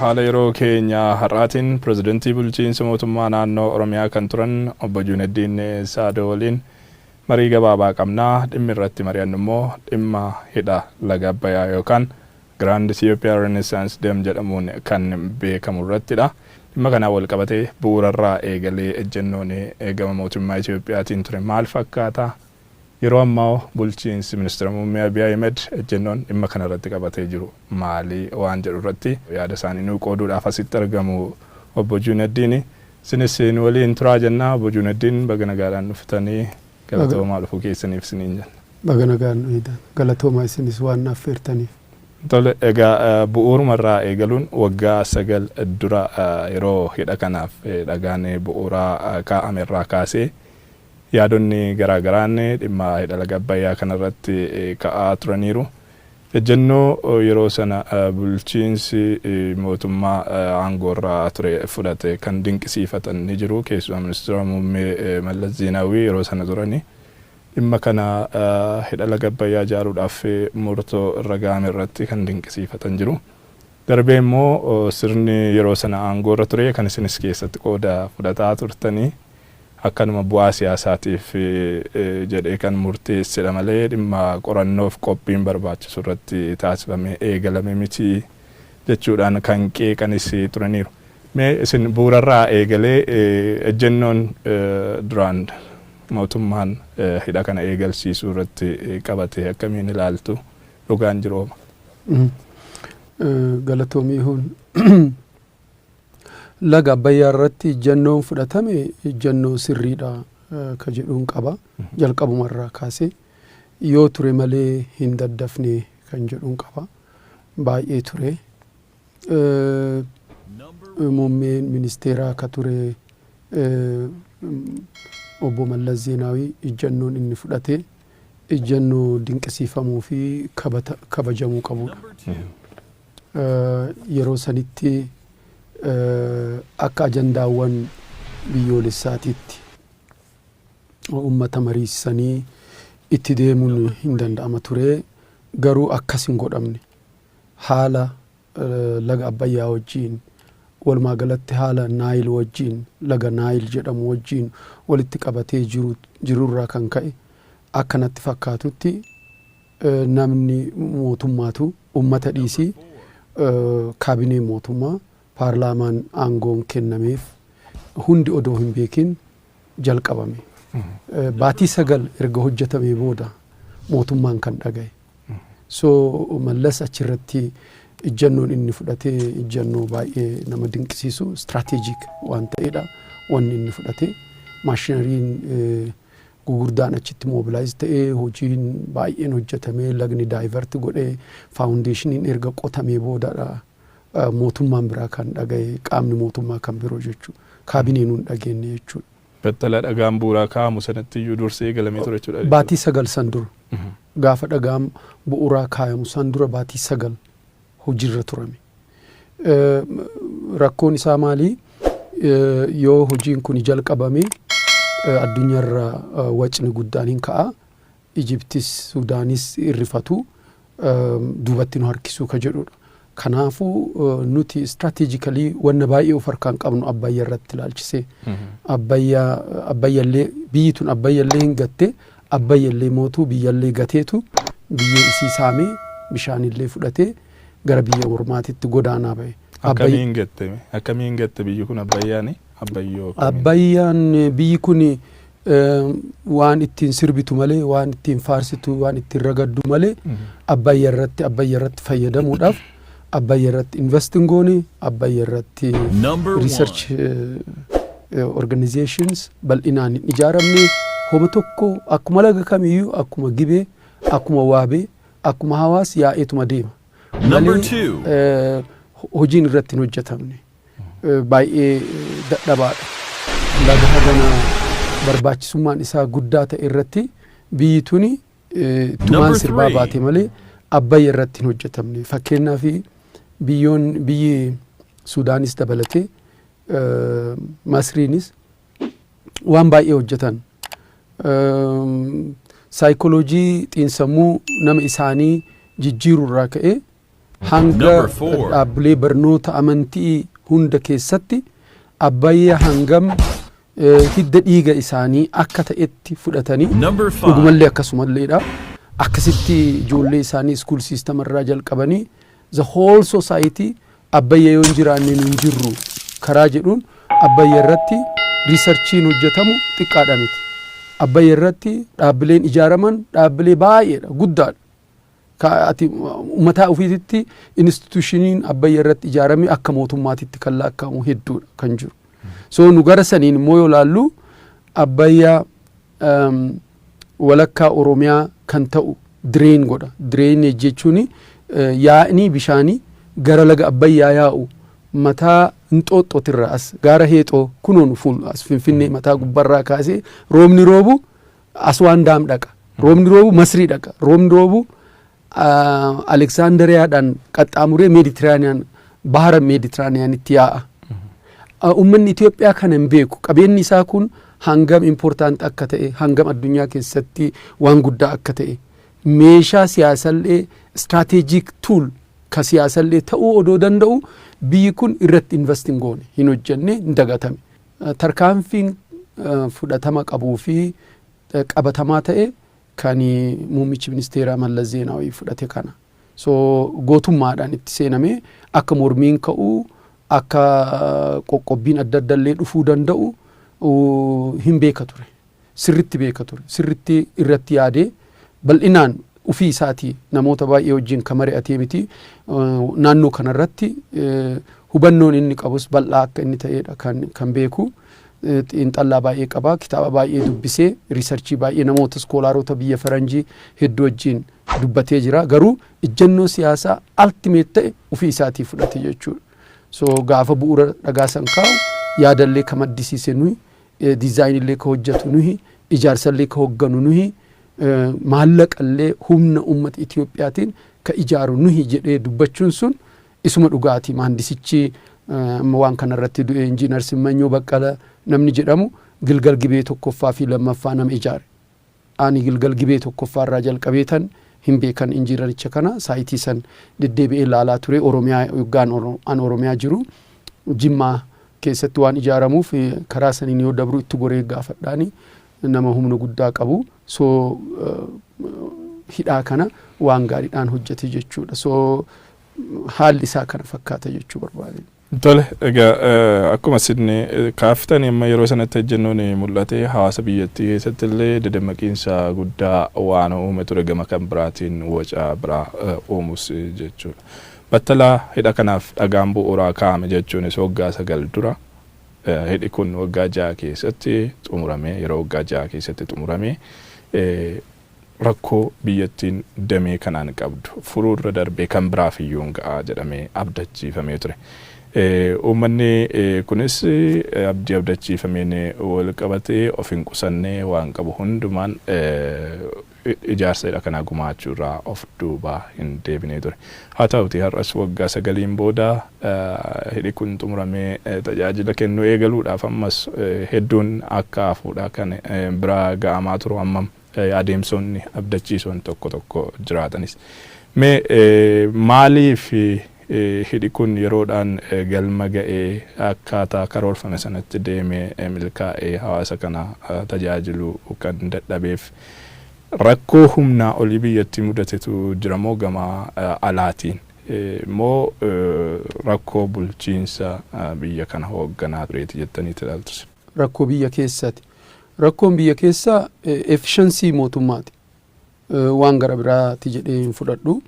Haala yeroo keenya har'aatiin pirezidantii bulchiinsa mootummaa naannoo Oromiyaa kan turan obbo Juuneddiin Saadoo waliin marii gabaabaa qabnaa. Dhimmi irratti mari'annu immoo dhimma hidha laga Abbayyaa yookaan Grand Ethiopia Renaissance Dam jedhamuun kan beekamu irrattidha. Dhimma kanaan wal qabatee bu'uurarraa eegalee ejjennoon gama mootummaa Itiyoophiyaatiin ture maal fakkaata? Yeroo ammaa bulchiinsi Ministira Muummee Abiy Ahimed ejjennoon dhimma kana irratti qabatee jiru maali waan jedhu irratti yaada isaanii nuu qooduudhaaf asitti argamu Obbo Juuneddiini. Isinis nu waliin turaa jenna. Obbo Juuneddiin, baga nagaadhaan dhuftanii, galatoomaa dhufuu keessaniif isiniin jenna. Baga nagaan nu eegdan. Galatoomaa isinis waan na affeertaniif. Tole, egaa bu'uuruma irraa eegaluun waggaa 9 dura yeroo hidha kanaaf dhagaan bu'uuraa kaa'ame irraa kaasee yaadonni garaa garaan dhimma hidha laga Abbayyaa kanarratti ka'aa turaniiru. Ejjennoo yeroo sana bulchiinsi mootummaa aangoorra ture fudhate kan dinqisiifatan ni jiru. Keessumaa Ministira Muummee Mallas Zeenaawwii yeroo sana turani. Dhimma kana hidha laga Abbayyaa ijaaruudhaaf murtoo irra ga'ame irratti kan dinqisiifatan jiru. Darbee immoo sirni yeroo sana aangoorra ture kan isinis keessatti qooda fudhataa turtanii akkanuma bu'aa siyaasaatiif jedhee kan murteessedha malee dhimma qorannoof qophiin barbaachisu irratti taasifamee eegalame miti jechuudhaan kan qeeqanis turaniiru. Mee isin bu'uurarraa eegalee ejjennoon duraan mootummaan hidha kana eegalsiisuu irratti qabate akkamiin ilaaltu, dhugaan jiru homa? Galatoomii hun. Laga Abbayyaa irratti ejjennoon fudhatame ejjennoo sirriidha ka jedhuun qaba. Jalqabuma irraa kaasee yoo ture malee hin daddafne kan jedhuun qaba. Baay'ee ture. Muummeen ministeeraa ka ture obbo Mallas Zeenaawii ejjennoon inni fudhate ejjennoo dinqisiifamuu fi kabajamuu qabudha. Yeroo sanitti akka ajandaawwan biyyoolessaatiitti ummata mariisisanii itti deemuun hin danda'ama ture. Garuu akkas hin godhamne. Haala laga Abbayyaa wajjiin, walumaa galatti haala Naayil wajjiin, laga Naayil jedhamu wajjiin walitti qabatee jiru jirurraa kan ka'e, akka natti fakkaatutti namni mootummaatu ummata dhiisii, kaabineen mootummaa, paarlaamaan aangoon kennameef hundi odoo hin beekin jalqabame. Baatii 9 erga hojjetamee booda mootummaan kan dhagaye. So Mallas achirratti ejjennoon inni fudhate ejjennoo baay'ee nama dinqisiisu, strategic waan ta'edha wanni inni fudhate. Maashinariin gugurdaan achitti mobilize ta'ee, hojiin baay'een hojjetamee, lagni divert godhee, foundationiin erga qotamee boodadha mootummaan biraa kan dhagaye, qaamni mootummaa kan biroo jechuudha. Kaabineen hin dhageenye jechuudha. Battala dhagaan bu'uuraa kaa'amu sanatti iyyuu dursee eegalamee ture jechuudha. Baatii 9 san dura, gaafa dhagaan bu'uuraa kaayamu san dura baatii 9 hojiirra turame. Rakkoon isaa maali? Yoo hojiin kun jalqabame addunyaarra wacni guddaan hin ka'a. Ijiptis Sudaanis irrifatu, duubatti nu harkisuu ka jedhudha. Kanaafuu nuti strategically wanna baay'ee of harkaan qabnu Abbayya irratti ilaalchisee. Abbayyaa Abbayyallee, biyyi tun Abbayyallee hin gatte, Abbayyallee mootuu biyyallee gateetu biyyee isii saamee, bishaanillee fudhatee gara biyya ormaatitti godaanaa bahe. Akkamiin gatte? Akkamiin gatte biyyi kun Abbayyaani? Abbayyoo akkamiin? Abbayyaan biyyi kun waan ittiin sirbitu malee, waan ittiin faarsitu, waan ittiin ragaddu malee, Abbayya irratti fayyadamuudhaaf Abbayya irratti invest hin goone, Abbayya irratti research organizations bal'inaan hin ijaaramne. Homa tokko, akkuma laga kamiyyuu, akkuma Gibee, akkuma Waabee, akkuma Hawaas yaa'eetuma deema. Malee hojiin irratti hin hojjetamne. Baay'ee dadhabaadha. Laga hagana barbaachisummaan isaa guddaa ta'e irratti biyyi tuni tumaan sirbaa baate malee Abbayya irratti hin hojjetamne. Fakkeenyaaf biyyoon, biyyi Sudaanis dabalatee Masriinis waan baay'ee hojjetan. Saayikooloojii xiinsammuu nama isaanii jijjiiruu irraa ka'ee Hanga Number 4. dhaabbilee barnoota amantii hunda keessatti Abbayyaa hangam hidda dhiiga isaanii akka ta'etti fudhatanii Number 5. Dhugumallee akkasumalleedha. Akkasitti ijoollee isaanii school system irraa jalqabanii the whole society Abbayya yoo hin jiraanne nu hin jirru karaa jedhuun Abbayya irratti researchiin hojjetamu xiqqaadha miti. Abbayya irratti dhaabbileen ijaaraman dhaabbilee baay'eedha, guddaadha. Ati mataa ofiititti institutioniin Abbayya irratti ijaarame akka mootummaatitti kan lakkaa'amu hedduudha kan jiru. So nu gara saniin immoo yoo laallu, Abbayyaa walakkaa Oromiyaa kan ta'u drain godha. Drain jechuun yaa'ni bishaanii gara laga Abbayyaa yaa'u mataa Inxooxxootirraa, as gaara Heexoo kunoon fuul as Finfinnee mataa gubbarraa kaasee roobni roobu Aswaan Dam dhaqa. Roobni roobu Masrii dhaqa. Roobni roobu Aleksaandariyaadhaan qaxxaamuree Meeditiraaniyaan, bahara Meeditiraaniyaanitti yaa'a. Uummanni Itoophiyaa kana hin beeku. Qabeenyi isaa kun hangam important akka ta'e, hangam addunyaa keessatti waan guddaa akka ta'e, meeshaa siyaasallee, strategic tool ka siyaasallee ta'uu odoo danda'u, biyyi kun irratti invest hin goone, hin hojjenne, hin dagatame. Tarkaanfiin fudhatama qabuu fi qabatamaa ta'e kan muummichi ministeeraa Mallas Zeenaawii fudhate kana. So gootummaadhaan itti seenamee akka mormiin ka'uu, akka qoqqobbiin adda addallee dhufuu danda'u hin beeka ture. Sirritti beeka ture. Sirritti irratti yaadee bal'inaan ufii isaatii namoota baay'ee wajjin ka mari'atee miti. Naannoo kanarratti hubannoon inni qabus bal'aa akka inni ta'edha kan beeku. Xiinxallaa baay'ee qaba. Kitaaba baay'ee dubbisee, researchii baay'ee, namoota scholarota biyya faranjii hedduu wajjin dubbatee jira. Garuu ejjennoo siyaasaa ultimate ta'e ufii isaatii fudhate jechuudha. So gaafa bu'uura dhagaa san kaa'u yaadallee ka maddisiise nuyi, designillee ka hojjetu nuyi, ijaarsallee ka hogganu nuyi, maallaqallee humna uummata Itiyoophiyaatiin ka ijaaru nuyi jedhee dubbachuun sun isuma dhugaati. Mahandisichi amma waan kanarratti du'e, Injiinar Simmanyoo Baqqala namni jedhamu, Gilgal Gibee tokkoffaa fi lammaffaa nama ijaare. Ani Gilgal Gibee tokkoffaa irraa jalqabeetan hin beekan injiinaricha kana. Siteii san deddeebi'ee ilaalaa ture. Oromiyaa yoggaan an Oromiyaa jiru Jimmaa keessatti waan ijaaramuuf karaa saniin yoo dabru itti goree gaafadhaani. Nama humna guddaa qabu. So hidhaa kana waan gaariidhaan hojjete jechuudha. So haalli isaa kana fakkaata jechuu barbaade. Tole, egaa akkuma isin kaaftanii, amma yeroo sanatti ejjennoon mul'ate hawaasa biyyattii keessatti illee dadammaqiinsa guddaa waan uume ture, gama kan biraatiin waca biraa uumus jechuudha. Battalaa hidha kanaaf dhagaan bu'uuraa kaa'ame jechuunis waggaa 9 dura, hidhi kun waggaa 6 keessatti xumurame, yeroo waggaa 6 keessatti xumurame, rakkoo biyyattiin damee kanaan qabdu furuurra darbee kan biraaf iyyuu hin ga'a jedhamee abdachiifamee ture. Uummanni kunis abdii abdachiifameen wal qabatee of hin qusannee waan qabu hundumaan ijaarsa hidha kanaa gumaachuu irraa of duuba hin deebinee ture. Haa ta'uti har'as waggaa 9n booda hidhi kun xumuramee tajaajila kennuu eegaluudhaaf ammas hedduun akka hafuudha kan bira ga'amaa turu, hammam adeemsonni abdachiisoon tokko tokko jiraatanis. Mee maaliif hidhi kun yeroodhaan galma ga'ee akkaataa karoorfame sanatti deemee milkaa'ee hawaasa kana tajaajiluu kan dadhabeef, rakkoo humnaa olii biyyattii mudatetu jira moo gama alaatiin moo rakkoo bulchiinsa biyya kana hoogganaa tureeti jettanii ilaaltu? Rakkoo biyya keessaati. Rakkoon biyya keessaa efficiency mootummaati. Waan gara biraati jedhee hin fudhadhu.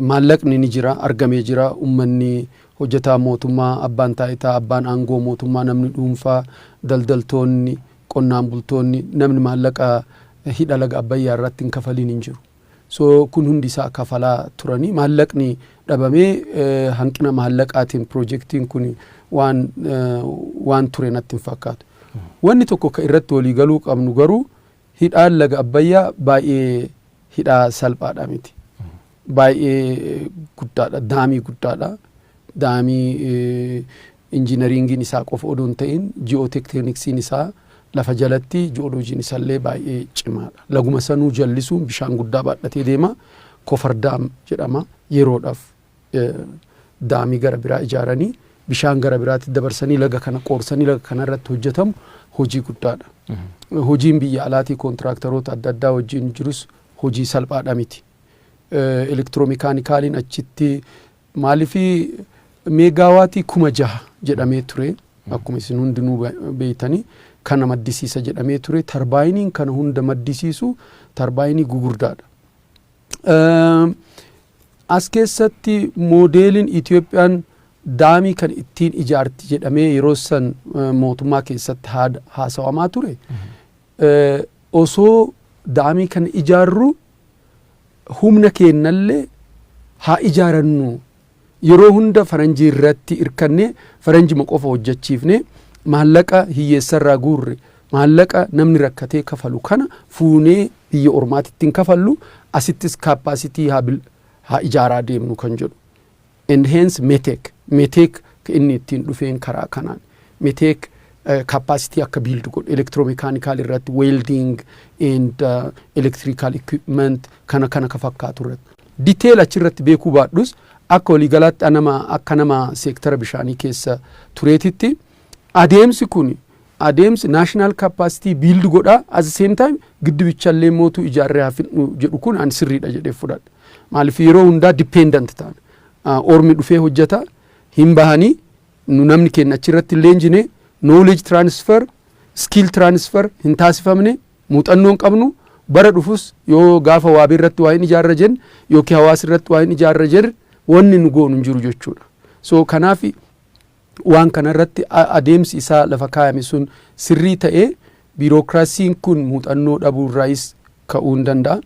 Maallaqni ni jira, argamee jira. Uummanni, hojjetaa mootummaa, abbaan taayitaa, abbaan aangoo mootummaa, namni dhuunfaa, daldaltoonni, qonnaan bultoonni, namni maallaqa hidha laga Abbayyaa irratti hin kafaliin hin jiru. So kun hundi isaa kafalaa turanii maallaqni dhabamee hanqina maallaqaatiin piroojeektiin kun waan ture natti hin fakkaatu. Wanni tokko kan irratti walii galuu qabnu garuu hidhaan laga Abbayyaa baay'ee hidhaa salphaadha miti. Baay'ee guddaadha, damii guddaadha. Damii engineeringiin isaa qofa odoo hin ta'in geotechnicsiin isaa, lafa jalatti ji'ooloojiin isaallee baay'ee cimaadha. Laguma sanuu jallisuun bishaan guddaa baadhatee deema. Cofferdam jedhama yeroodhaaf. Daamii gara biraa ijaaranii, bishaan gara biraatti dabarsanii, laga kana qoorsanii, laga kana irratti hojjetamu hojii guddaadha. Hojiin biyya alaatii kontiraaktaroota adda addaa wajjin jirus hojii salphaadha miti. Electromechanical iin achitti maaliifii meegaawaatii 6,000 jedhamee ture, akkuma isin hundinuu beeytanii, kana maddisiisa jedhamee ture. Tarbaayiniin kana hunda maddisiisu tarbaayinii gugurdaadha. As keessatti moodeeliin Itoophiyaan daamii kan ittiin ijaarti jedhamee yeroo san mootummaa keessatti haasawamaa ture. Osoo daamii kana ijaarru humna keenyallee haa ijaarannu, yeroo hunda faranjii irratti irkanne, faranjima qofa hojjechiifne, maallaqa hiyyeessarraa guurre, maallaqa namni rakkatee kafalu kana fuunee biyya ormaatti ittiin kafallu, asittis capacity haa ijaaraa deemnu kan jedhu. And hence METEC inni ittiin dhufeen karaa kanaan METEC capacity akka build godhu, electromechanical irratti, welding and electrical equipment kana kana ka fakkaatu irratti. Detail achirratti beekuu baadhus, akka waliigalaatti nama akka nama seektara bishaanii keessa tureetitti, adeemsi kun adeemsi national capacity build godhaa, at the same time giddibichallee mootuu ijaarree haa fidnu jedhu kun ani sirriidha jedhee fudhadha. Maaliif yeroo hundaa dependent ta'an, ormi dhufee hojjeta, hin bahanii, nu namni keenya achirratti hin leenjine, knowledge transfer, skill transfer hin taasifamne, muuxannoo hin qabnu. Bara dhufus yoo gaafa waabii irratti waa hin ijaarra jenne yookiin hawaasa irratti waa hin ijaarra jenne, wanni nu goonu hin jiru jechuudha. So kanaaf waan kana irratti adeemsi isaa lafa kaayame sun sirrii ta'ee, biirookiraasiin kun muuxannoo dhabuu irraayis ka'uu hin danda'a.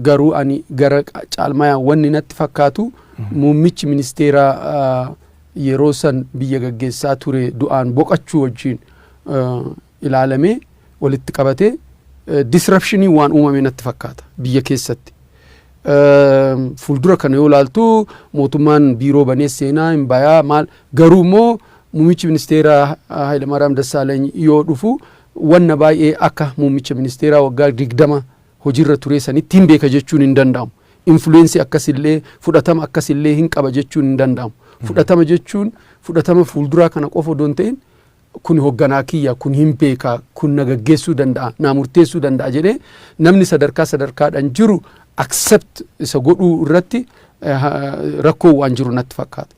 Garuu ani gara caalmayaa wanni natti fakkaatu, muummichi ministeeraa yeroo san biyya gaggeessaa ture du'aan boqachuu wajjin ilaalamee walitti qabatee disruption ii waan uumame natti fakkaata biyya keessatti. Fuuldura kana yoo ilaaltu, mootummaan biiroo banee seenaa hin bayaa maal, garuu immoo muummichi ministeeraa Hayilamaariyaam Dassaaleeny yoo dhufu wanna baay'ee akka muummicha ministeeraa waggaa 20 hojiirra ture sanitti hin beeka jechuun hin danda'amu. Influence ii akkasillee, fudhatama akkasillee hin qaba jechuun hin danda'amu. Fudhatama jechuun fudhatama fuulduraa kana qofa odoo hin ta'in, kun hoogganaa kiyya, kun hin beekaa, kun na gaggeessuu danda'a, naa murteessuu danda'a jedhee namni sadarkaa sadarkaadhaan jiru accept isa godhuu irratti rakkoo waan jiru natti fakkaata.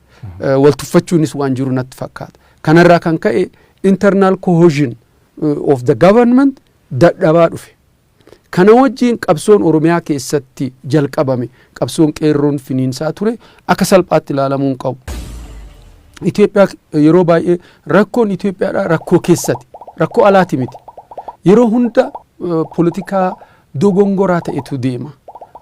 Wal tuffachuunis waan jiru natti fakkaata. Kanarraa kan ka'e internal cohesion of the government dadhabaa dhufe. Kana wajjiin qabsoon Oromiyaa keessatti jalqabame, qabsoon qeerroon finiinsaa ture, akka salphaatti ilaalamuu hin qabu. Itoophiyaa yeroo baay'ee rakkoon Itoophiyaadhaa rakkoo keessatti, rakkoo alaati miti. Yeroo hunda poolitikaa dogongoraa ta'etu deema.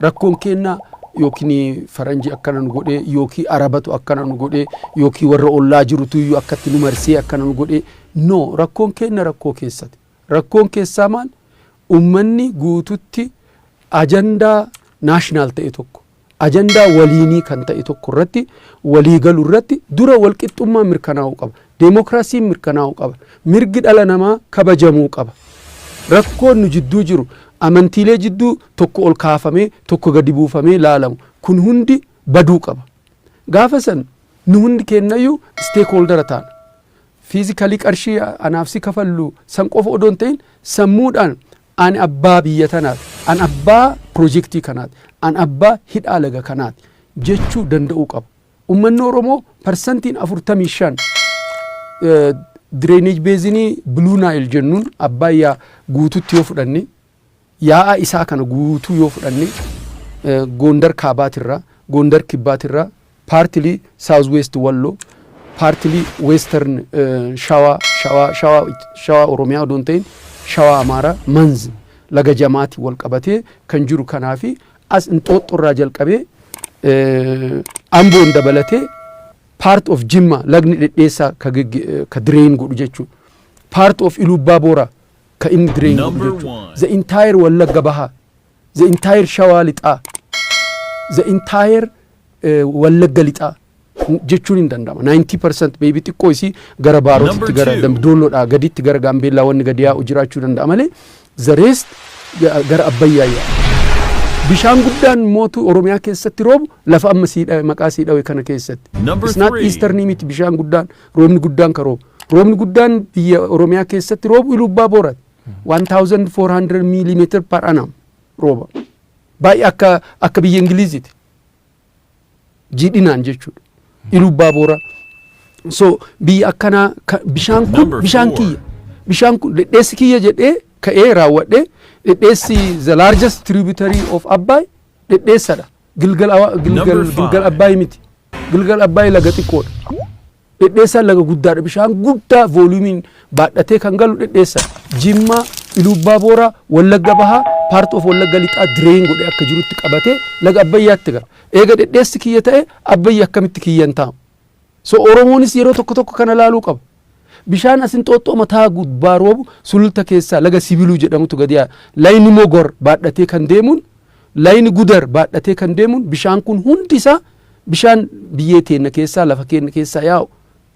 Rakkoon keenna yookiin faranjii akkana nu godhee, yookiin arabatu akkana nu godhee, yookiin warra ollaa jirutu iyyuu akkatti nu marsee akkana nu godhee. No, rakkoon keenna rakkoo keessatti. Rakkoon keessaa maal? Ummanni guututti ajandaa national ta'e tokko, ajandaa waliinii kan ta'e tokko irratti walii galu irratti dura walqixxummaa mirkanaa'uu qaba. Deemokiraasiin mirkanaa'uu qaba. Mirgi dhala namaa kabajamuu qaba. Rakkoon nu jidduu jiru, amantiilee jidduu tokko ol kaafamee tokko gadi buufamee laalamu kun hundi baduu qaba. Gaafa san nu hundi kennayyuu stakeholder taana. Physically qarshii anaaf si kafallu san qofa odoo hin ta'in, sammuudhaan ani abbaa biyya tanaati, an abbaa piroojeektii kanaati, an abbaa hidhaa laga kanaati jechuu danda'uu qaba. Uummanni Oromoo 45% drainage basin ii Blue Nile jennuun, Abbayyaa guututti yoo fudhanne, yaa'a isaa kana guutuu yoo fudhanne, Gondar kaabaatirraa, Gondar kibbaatirraa, partly South West Walloo, partly Western Shawaa, Shawaa Oromiyaa odoo hin ta'in Shawaa Amaaraa, Manz laga jamaati wal qabatee kan jiru kanaafi as Inxooxxoorraa jalqabee Amboon dabalatee part of Jimma, lagni dhedheessaa ka drain godhu jechuudha. Part of Ilubbaa Booraa ka inni drain godhu jechuudha. The entire Wallagga Bahaa, the entire Shawaa Lixaa, the entire Wallagga Lixaa jechuun hin danda'ama. 90% maybe xiqqoo isii gara Baarotitti, gara Dambidoolloodhaa gaditti, gara Gaambeellaa wanni gadi yaa'u jiraachuu danda'a malee, the rest gara Abbayyaa yaa'a. Bishaan guddaan mootu Oromiyaa keessatti roobu lafa amma sii dhawe, maqaa sii dhawe kana keessatti. Number It's not three. Eastern miti. Bishaan guddaan, roobni guddaan ka roobu. Roobni guddaan biyya Oromiyaa keessatti roobu Ilubbaa Booraati. 1400 millimeter per annum rooba. Baay'ee akka biyya Ingiliziiti. Jiidhinaan jechuudha. Ilubbaa Booraa. So biyya akkanaa bishaan kun Number bishaan four. kiyya. Bishaan kun dhedheessi kiyya jedhee ka'ee raawwadhee, dhedheessi the largest tributary of Abbaay dhedheessadha. Gilgal Gilgal Number Gilgal five. Abbaay miti. Gilgal Abbaay laga xiqqoodha. Dhedheessaan laga guddaadha. Bishaan guddaa volumeiin baadhatee kan galu dhedheessadha. Jimmaa, Ilubbaa Booraa, Wallagga Bahaa, part of Wallagga Lixaa drain godhee akka jirutti qabatee laga Abbayyaatti gala. Eega dhedheessi kiyya ta'e, Abbayyi akkamitti kiyyan taa'u? So Oromoonis yeroo tokko tokko kana laaluu qaba. Bishaan asin Xooxxoo mataa gubbaa roobu, sululta keessaa laga Sibiluu jedhamutu gadi yaa'a. Layni Mogor baadhatee kan deemuun, layni Gudar baadhatee kan deemuun, bishaan kun hundi isaa bishaan biyyee teenna keessaa, lafa keenya keessaa yaa'u,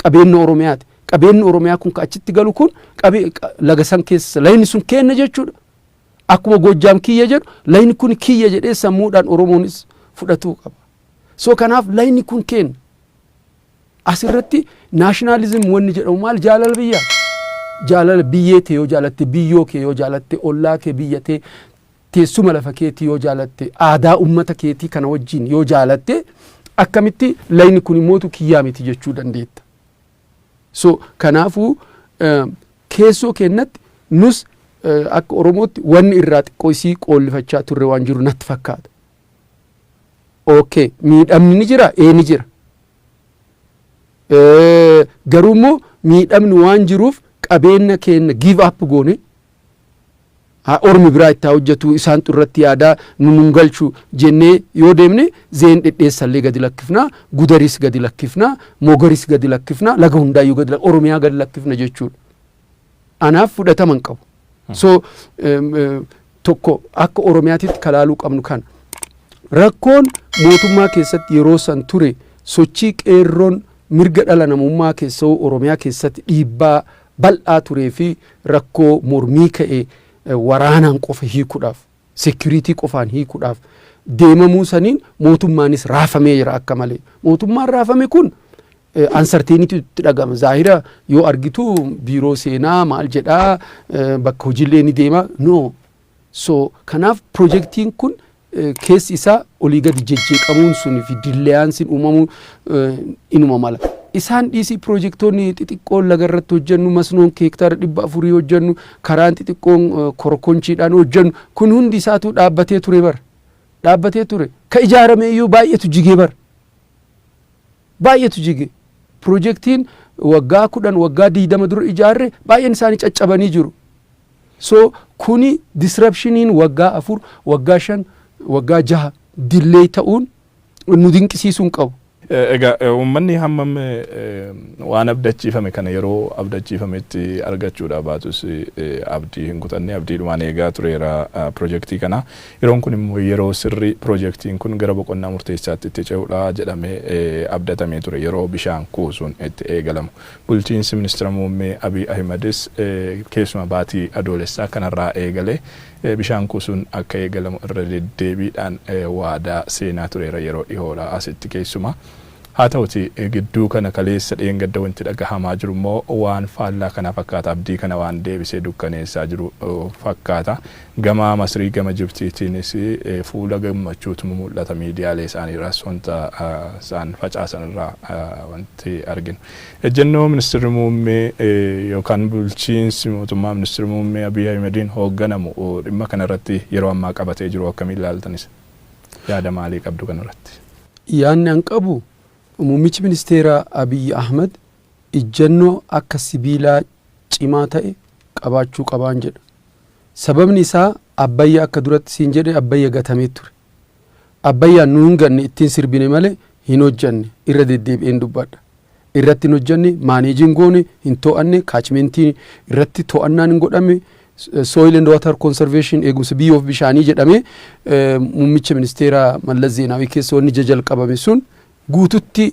qabeenya Oromiyaati. Qabeenyi Oromiyaa kun ka achitti galu kun laga san keessa layni sun kenna jechuudha. Akkuma Goojjaam kiyya jedhu, layni kun kiyya jedhee sammuudhaan Oromoonis fudhatuu qaba. So kanaaf layni kun kenna. Asirratti nationalism wanni jedhamu maal? Jaalala biyyaa. Jaalala biyyee tee yoo jaalatte, biyyoo kee yoo jaalatte, ollaa kee, biyya tee, teessuma lafa keetii yoo jaalatte, aadaa ummata keetii kana wajjin yoo jaalatte, akkamitti layni kun immootu kiyyaa miti jechuu dandeetta? So kanaafuu keessoo kennatti nus akka Oromootti wanni irraa xiqqoo isii qoollifachaa turre waan jiru natti fakkaata. Okay, miidhamni ni jira, ee ni jira. Garuu immoo miidhamni waan jiruuf qabeenya keenya give up goone, ormi biraa itti haa hojjetu, isaan irratti yaadaa nu nun galchu jennee yoo deemne, zeen dhedheessallee gadi lakkifnaa, Gudaris gadi lakkifnaa, Mogaris gadi lakkifnaa, laga hundaayyuu gadi, Oromiyaa gadi lakkifna jechuudha. Anaaf fudhatama hin qabu. So tokko akka Oromiyaatitti kalaaluu qabnu kana. Rakkoon mootummaa keessatti yeroo san ture, sochii qeerroon mirga dhala namummaa keessaa Oromiyaa keessatti dhiibbaa bal'aa turee fi rakkoo mormii ka'e waraanaan qofa hiikuudhaaf, security qofaan hiikuudhaaf deemamuu saniin mootummaanis raafamee jira akka malee. Mootummaan raafame kun uncertainty itti dhagama. Zaahira yoo argitu biiroo seenaa maal jedhaa, bakka hojiilee ni deema, no. So kanaaf pirojektiin kun keessi isaa olii gadi jejjeeqamuun sun fi delayansiin uumamuu inuma mala. Isaan dhiisii, pirojektoonni xixiqqoon laga irratti hojjennu, masnoon heektaara 400 hojjennu, karaan xixiqqoon korokonchiidhaan hojjennu kun hundi isaatu dhaabbatee ture bara. Dhaabbatee ture. Ka ijaarame iyyuu baay'eetu jigee bara. Baay'eetu jige. Pirojektiin waggaa 10, waggaa 20 dura ijaarre baay'een isaanii caccabanii jiru. So kuni disruptioniin waggaa 4, waggaa 5, waggaa 6 delay ta'uun nu dinqisiisuu hin qabu. Egaa uummanni hammam waan abdachiifame kana yeroo abdachiifametti argachuudha baatus, abdii hin kutanne, abdiidhumaan eegaa tureera pirojektii kana. Yeroon kun immoo yeroo sirrii pirojektiin kun gara boqonnaa murteessaatti itti ce'uudha jedhamee abdatamee ture, yeroo bishaan kuusuun itti eegalamu. Bulchiinsi ministeera muummee Abiy Ahimedis keessuma baatii Adoolessaa kanarraa eegalee bishaan kuusuun akka eegalamu irra deddeebiidhaan waadaa seenaa tureera yeroo dhihoodha asitti keessumaa. Haa ta'uti, gidduu kana, kaleessa dheengadda, wanti dhagahamaa jiru immoo waan faallaa kana fakkaata. Abdii kana waan deebisee dukkaneessaa jiru fakkaata. Gama Masrii, gama Jibtiitiinis fuula gammachuutu mul'ata, miidiyaalee isaaniirraas wanta isaan facaasan irraa wanti arginu. Ejjennoo ministeerri muummee yookaan bulchiinsi mootummaa ministeerri muummee Abiy Ahimediin hoogganamu dhimma kanarratti yeroo ammaa qabatee jiru akkamiin ilaaltanis? Yaada maalii qabdu kanarratti? Yaadni an qabu, muummichi ministeeraa Abiy Ahmed ijjannoo akka sibiilaa cimaa ta'e qabaachuu qabaan jedha. Sababni isaa, Abbayya akka duratti siin jedhe, Abbayya gatamee ture. Abbayyaan nu hin ganne, ittiin sirbine malee hin hojjanne, irra deddeebi'een dubbadha. Irratti hin hojjanne, manage goone, hin to'anne, catchmentii irratti to'annaan hin godhame. Soil and water conservation, eegumsa biyyoof bishaanii jedhame, muummicha ministeeraa Mallas Zeenaawii keessa wanni jalqabame sun guututti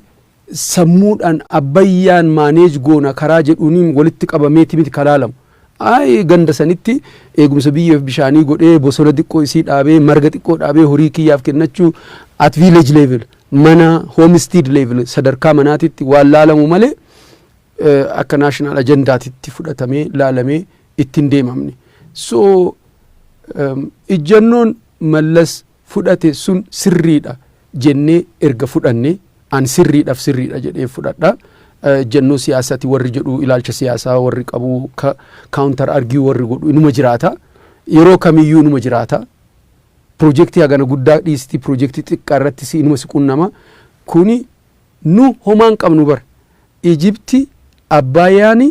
sammuudhaan Abbayyaan manage goona karaa jedhuuniin walitti qabameeti miti kalaalamu. Ay, ganda sanitti eegumsa biyyaaf bishaanii godhee, bosona xiqqoo isii dhaabee, marga xiqqoo dhaabee, horii kiyyaaf kennachuu at village level, mana homestead level, sadarkaa manaatitti waan laalamu malee akka national agendaatitti fudhatamee laalamee ittiin deemamne. So ijjannoon Mallas fudhate sun sirriidha jennee erga fudhanne, an sirriidhaaf sirriidha jedhee fudhadha. Ejjennoo siyaasaati warri jedhu, ilaalcha siyaasaa warri qabu, counter argue warri godhu inuma jiraata. Yeroo kamiyyuu inuma jiraata. Piroojeektii hagana guddaa dhiistii, piroojeektii xiqqaa irratti si inuma si qunnama. Kuni nu homaan qabnu bara. Ijipti Abbaayyaani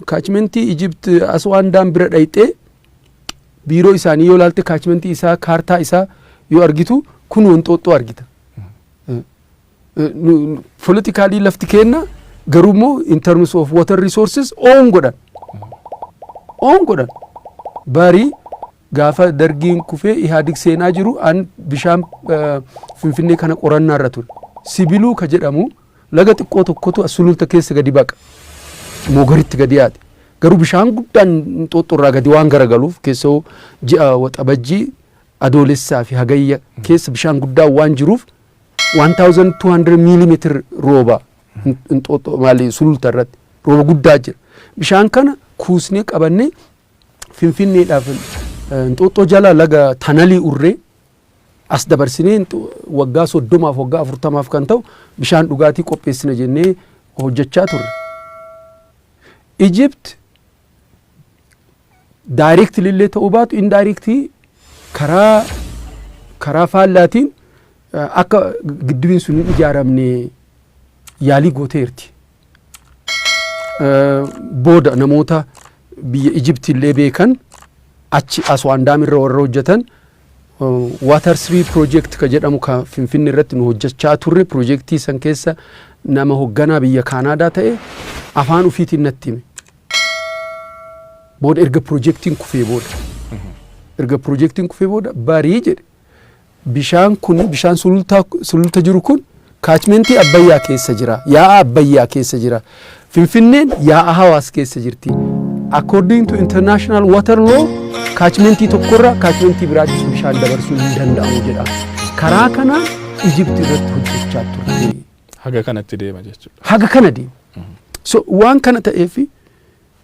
catchmentii Ijipt Aswaan Dam bira dhayxee biiroo isaanii yoo laalte, catchmentii isaa kaartaa isaa yoo argitu, kun Wanxooxxoo argita. Politically lafti kenna, garuu immoo in terms of water resources own godhan. Own godhan. Barii gaafa Dargiin kufee Ihaadig seenaa jiru, an bishaan Finfinnee kana qorannaa irra ture. Sibiluu ka jedhamu laga xiqqoo tokkotu Sululta keessa gadi baqa. Moogaritti gadi yaate. Garuu bishaan guddaan Inxooxxoo irraa gadi waan garagaluuf, keessoo ji'a Waxabajjii, Adoolessaa fi Hagayya keessa bishaan guddaan waan jiruuf, 1200 miilimeetir rooba Inxooxxoo maali Sululta irratti rooba guddaa jira. Bishaan kana kuusnee qabannee Finfinneedhaaf Inxooxxoo jala laga tunnelii urree as dabarsinee waggaa 30f, waggaa 40f kan ta'u bishaan dhugaatii qopheessina jennee hojjechaa turre. Egypt directly illee ta'uu baatu, indirectly karaa faallaatiin akka gidduun sun hin ijaaramne yaalii gooteerti. Booda namoota biyya Ijipti illee beekan, achi Aswaan Dam irra warra hojjetan, Water Three Project ka jedhamu ka Finfinne irratti nu hojjechaa turre, piroojeektii san keessa nama hoogganaa biyya Kaanaadaa ta'e afaan ufiitiin natti hime. Booda erga piroojeektiin kufee booda. Erga piroojeektiin kufee booda, barii jedhe, bishaan kun, bishaan Sululta jiru kun catchmentii Abbayyaa keessa jira. Yaa'a Abbayyaa keessa jira. Finfinneen yaa'a Hawaas keessa jirti. According to international water law, catchmentii tokkorraa catchmentii biraatti bishaan dabarsuu hin danda'amu jedha. Karaa kanaan Ijipti irratti hojjechaa turte. Haga kanatti deema jechuudha. Haga kana deema. So waan kana ta'eef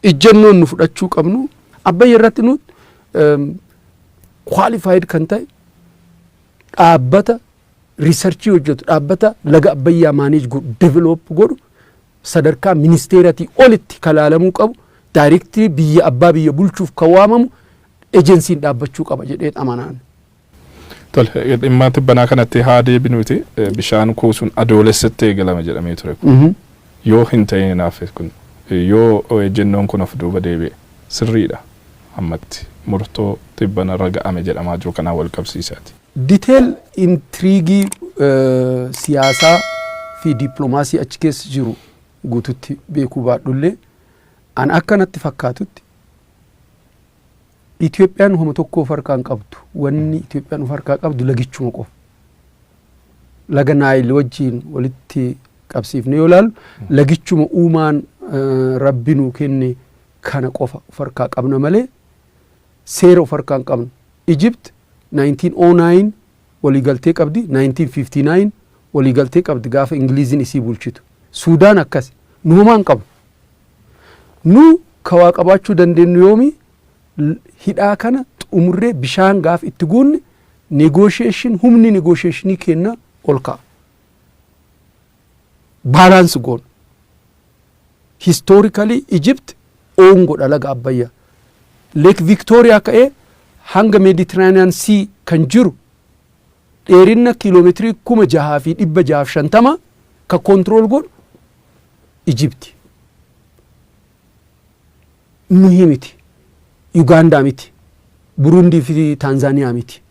ijjannoon nu fudhachuu qabnu Abbayya irratti nu qualified kan ta'e dhaabbata researchii hojjetu, dhaabbata laga Abbayyaa manage godhu, develop godhu, sadarkaa ministeeratii olitti kalaalamuu qabu, directly biyya abbaa biyya bulchuuf kan waamamu ejensiin dhaabbachuu qaba jedheen amanaan. Tole, dhimma tibbanaa kanatti haa deebinuuti. Bishaan kuusuun Adoolessatti eegalama jedhamee ture kun. Yoo hin ta'in naaf kun, yoo ejjennoon kun of duuba deebi'e sirriidha ammatti murtoo tibbana irra ga'ame jedhamaa jiru kanaan wal qabsiisaati. Detail intrigueii siyaasaa fi dippiloomaasii achi keessa jiru guututti beekuu baadhullee, an akka natti fakkaatutti Itoophiyaan homa tokko of harkaa hin qabdu. Wanni Itoophiyaan of harkaa qabdu lagichuma qofa. Laga Naayil wajjiin walitti qabsiifne yoo ilaallu, lagichuma uumaan Rabbi nuu kenne kana qofa of harkaa qabna malee seera of harkaa hin qabnu. Egypt 1909 waliigaltee qabdi, 1959 waliigaltee qabdi gaafa Ingiliziin isii bulchitu. Suudaan akkas. Nu homaa hin qabnu. Nu ka waa qabaachuu dandeenyu yoomi? Hidhaa kana xumurree bishaan gaaf itti guunne, negotiation, humni negotiationii kenna ol ka'a. Balance goona. Historically Egypt own godha laga Abbayyaa. Lake Victoria ka'ee hanga Mediterranean Sea kan jiru dheerinna kiiloomeetirii 6,650 ka control godhu Egypti. Nuhi miti. Ugaandaa miti. Burundii fi Taanzaaniyaa miti.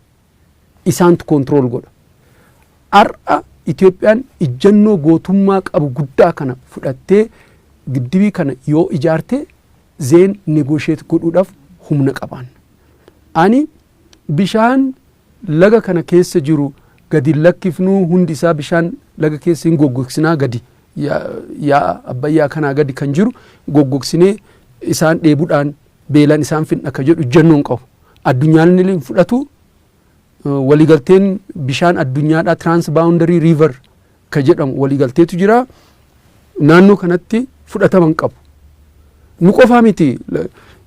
Isaantu control godha. Har'a Itoophiyaan ijjannoo gootummaa qabu guddaa kana fudhattee giddibii kana yoo ijaarte, then negotiate godhuudhaaf humna qabaan. Ani bishaan laga kana keessa jiru gadi lakkifnuu, hundi isaa bishaan laga keessa hin goggogsinaa, gadi yaa'a Abbayyaa kanaa gadi kan jiru goggogsinee Isaan dheebuudhaan beelaan isaan finna ka jedhu ejjennoon qabu. Addunyaan illee hin fudhatu. Waliigalteen bishaan addunyaadhaa transboundary river ka jedhamu waliigalteetu jira. Naannoo kanatti fudhatama hin qabu. Nu qofaa miti,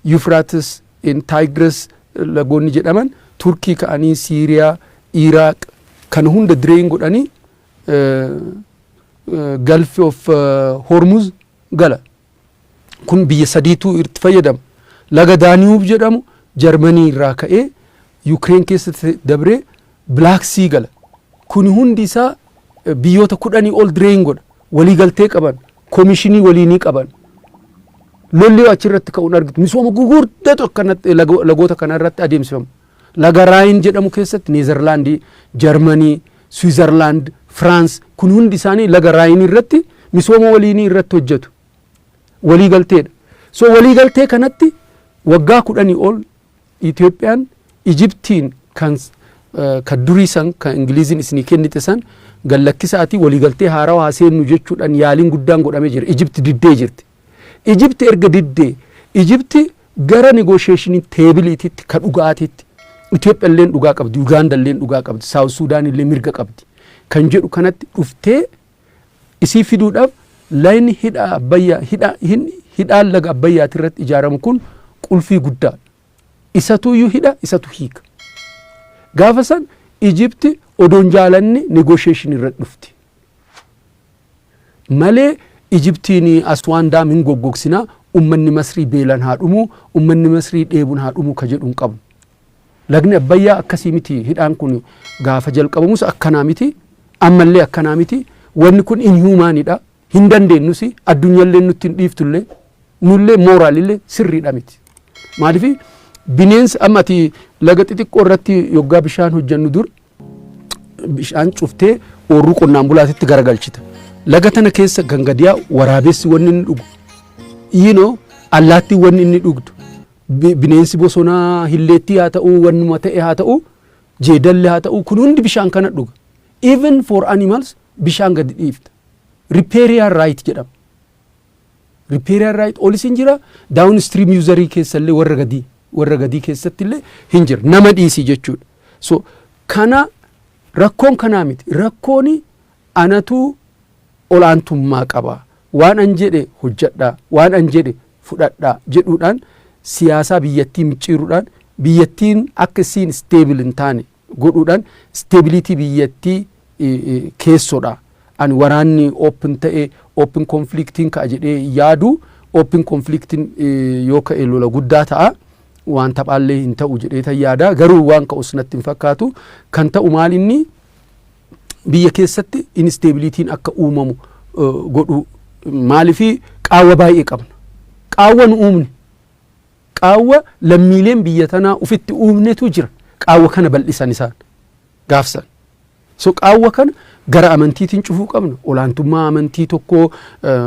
Euphrates, Tigris lagoonni jedhaman Turkii ka'anii Siiriyaa, Iraaq kana hunda drain godhanii Gulf of Hormuz gala. Kun biyya sadiitu itti fayyadama. Laga Daaniyuub jedhamu Jarmanii irraa ka'ee Yukireen keessatti dabree Black Sea gala. Kuni hundi isaa biyyoota 10 ol drain godha. Waliigaltee qaban, koomishinii waliinii qaban. Lolli achirratti ka'uun argitu. Misooma gurguddatu akkanatti lagoota kana irratti adeemsifama. Laga Raayin jedhamu keessatti Neezerlaandii, Jarmanii, Swiizerlaand, Firaans kun hundi isaanii laga Raayin irratti misooma waliinii irratti hojjetu. Waliigalteedha. So waliigaltee kanatti waggaa 10 ol Itoophiyaan Ijiptiin kan durii san, kan Ingiliziin isinii kennite san gallakkisaatii waliigaltee haarawaa haa seennu jechuudhaan yaaliin guddaan godhamee jira. Ijipti diddee jirti. Ijipti erga diddee, Ijipti gara negotiation tableiititti ka dhugaatitti, Itoophiyaa illeen dhugaa qabdi, Ugaanda illeen dhugaa qabdi, South Suudaan illee mirga qabdi kan jedhu kanatti dhuftee isii fiduudhaaf layni hidha Abbayyaa, hidhaan laga Abbayyaati irratti ijaaramu kun qulfii guddaadha. Isatuyyuu hidha, isatu hiika. Gaafa san Ijipti odoon jaalanne negotiation irra dhufti. Malee Ijiptiin Aswaan Dam hin goggogsinaa, ummanni Masrii beelaan haa dhumu, ummanni Masrii dheebuun haa dhumu ka jedhu hin qabu. Lagni Abbayyaa akkasii miti. Hidhaan kun gaafa jalqabamus akkanaa miti, ammallee akkanaa miti. Wanni kun inhumanidha. Hin dandeenyus, addunyaallee nutti hin dhiiftullee, nullee moralillee sirriidha miti. Maaliif bineensi amma ati laga xixiqqoo irratti yoggaa bishaan hojjennu dur bishaan cuftee oorruu qonnaan bulaatitti garagalchita. Laga tana keessa gangadiyaa waraabessi wanni inni dhugu, allaattiin wanni inni dhugdu, bineensi bosonaa hilleettii haa ta'u, wannuma ta'e haa ta'u, jeedalli haa ta'u, kun hundi bishaan kana dhuga. Even for animals bishaan gadi dhiifta. Riparian right jedhama. Riparian right olis hin jira, down stream userii keessallee warra gadii keessatti illee hin jira, nama dhiisii jechuudha. So kana rakkoon kanaa miti. Rakkoon anatu olaantummaa qaba, waan an jedhe hojjedhaa, waan an jedhe fudhadhaa jedhuudhaan siyaasaa biyyattii micciiruudhaan, biyyattiin akka isiin stable hin taane godhuudhaan, stability biyyattii keessodha. Ani waraanni open ta'e, open conflictiin ka'a jedhee yaadu, open conflictiin yoo ka'e lola guddaa ta'a. Waan taphaallee hin ta'u jedhee tan yaada, garuu waan ka'us natti hin fakkaatu. Kan ta'u maal, inni biyya keessatti instabilityn akka uumamu godhu. Maalifi qaawwa baay'ee qabna. Qaawwa nu uumne, qaawwa lammiileen biyya tanaa ufitti uumnetu jira. Qaawwa kana bal'isan isaan gaafsan. So qaawwa kana gara amantiitiin cufuu qabna. Olaantummaa amantii tokko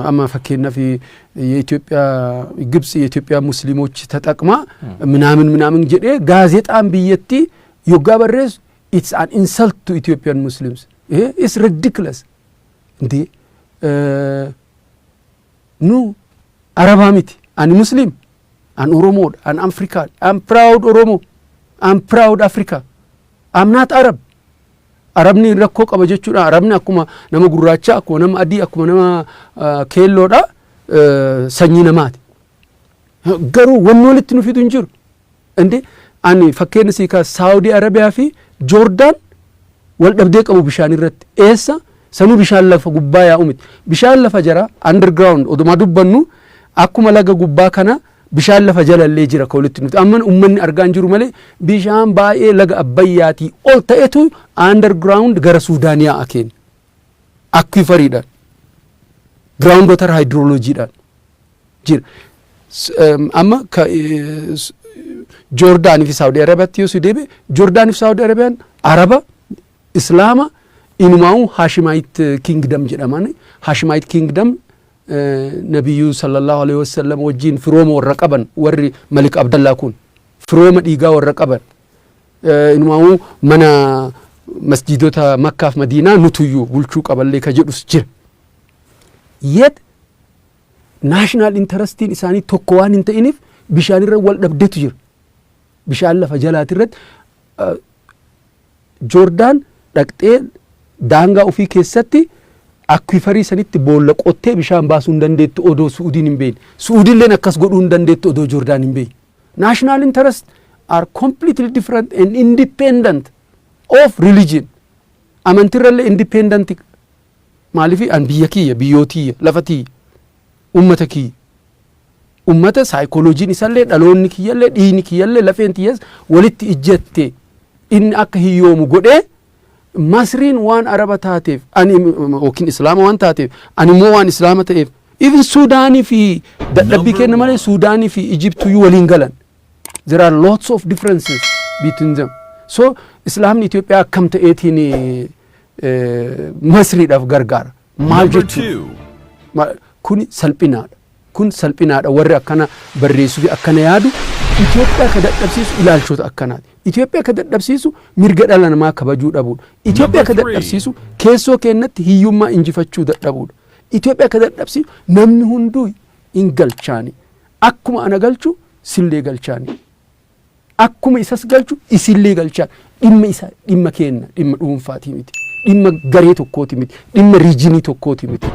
amma fakkeenyaaf የኢትዮጵያ ግብጽ የኢትዮጵያ ሙስሊሞች ተጠቅማ ምናምን ምናምን jedhee gaazexaan biyyattii yoggaa barreessu, it's an insult to Ethiopian Muslims. It's ridiculous. እንዴ nu Arabaa miti. Ani Muslim, an Oromoodha, an Afrikaa. I'm proud Oromo, I'm proud Africa, I'm not Arab. Arabni rakkoo qaba jechuudha. Arabni akkuma nama gurraacha, akkuma nama adii, akkuma nama keelloodha, sanyii namaati. Garuu wanni walitti nu fidu hin jiru. Inde ani fakkeenya sii kaasa, Saawudii Arabiyaa fi Joordaan wal dhabdee qabu bishaan irratti. Eessa sanuu bishaan lafa gubbaa yaa'u miti. Bishaan lafa jara, underground odumaa dubbannu, akkuma laga gubbaa kana bishaan lafa jalallee jira ka walitti nuti amma ummanni argaa hin jiru malee, bishaan baay'ee laga Abbayyaatii ol ta'etu underground gara Suudaan yaa'a keenya. Aquiferiidhaan, ground water hydrologyidhaan jira. Amma Joordaanii fi Saawudii Arabiyaatti yoo si deebi'e, Joordaanii fi Saawudii Arabiyaan Araba, Islaama, inumaa'u Hashimite Kingdom jedhaman. Hashimite Kingdom Nabiyyuu sallallahu alaihi wasallam wajjin firooma warra qaban, warri Malik Abdallaa kun firooma dhiigaa warra qaban, inumaa'u mana masjidota Makkaaf Madiinaa nutuyyuu bulchuu qaballee ka jedhus jira. Yet National interestiin isaanii tokko waan hin ta'iniif bishaan irra wal dhabdetu jira. Bishaan lafa jalaati irratti Joordaan dhaqxee daangaa ofii keessatti aquiferii sanitti boolla qottee bishaan baasuu hin dandeettu odoo Su'uudiin hin beekne. Su'uudiilleen akkas godhuu hin dandeettu odoo Joordaan hin beekne. National interest are completely different and independent of religion. Amantiirrallee independent. Maaliif? An biyya kiyya, biyyoo tiyya, lafa tiyya, ummata kiyya. Ummata saayikolojiin isallee, dhaloonni kiyyallee, dhiigni kiyyallee, lafeen tiyyas walitti ijjatte inni akka hiyyoomu godhee, Masriin waan Araba taateef ani yookiin Islaama waan taateef, ani immoo waan Islaama ta'eef, even Suudaanii fi dadhabbii kenna malee Suudaanii fi Ijiptuyyuu waliin galan. There are lots of differences between them. So Islaamni Itoophiyaa akkam ta'eetiin Masriidhaaf gargaara? Maal jechuudha? Kuni salphinaadha. Kun salphinaadha. Warri akkana barreessuu fi akkana yaadu, Itoophiyaa ka dadhabsiisu ilaalchota akkanaati. Itoophiyaa ka dadhabsiisu mirga dhala namaa kabajuu dhabuudha. Itoophiyaa ka dadhabsiisu keessoo keenyatti hiyyummaa injifachuu dadhabuudha. Itoophiyaa ka dadhabsiisu namni hunduu hin galchaani. Akkuma ana galchu sillee galchaani. Akkuma isas galchu isillee galchaan. Dhimma isa dhimma keenna, dhimma dhuunfaatii miti. Dhimma garee tokkooti miti. Dhimma regionii tokkooti miti.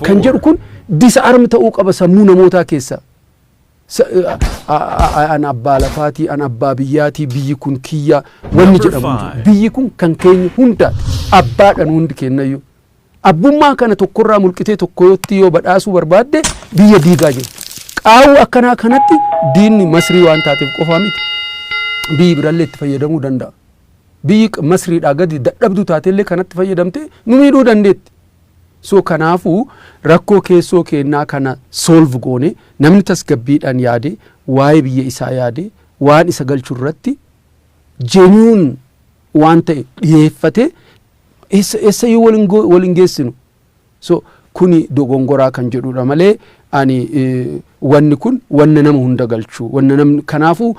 Kan jedhu kun disarm ta'uu qaba sammuu namootaa keessaa. An abbaa lafaatii, an abbaa biyyaatii, biyyi kun kiyya wanni jedhamu. Biyyi kun kan keenya hundaati. Abbaadhaan hundi kennayyuu. Abbummaa kana tokkorraa mulqitee tokkotti yoo badhaasuu barbaadde biyya diigaa jiru. Qaawwa akkanaa kanatti diinni Masrii waan taateef qofaa miti. Biyyi birallee itti fayyadamuu danda'a. Biyyi Masriidhaa gadi dadhabduu taatellee kanatti fayyadamtee nu miidhuu dandeetti. So kanaafuu rakkoo keessoo keenyaa kana solve goone, namni tasgabbiidhaan yaade, waa'ee biyya isaa yaade, waan isa galchu irratti genuine waan ta'e dhiyeeffate, eessayyuu wal hin geessinu. So kuni dogongoraa kan jedhudha malee ani wanni kun wanna nama hunda galchu wanna namni. Kanaafuu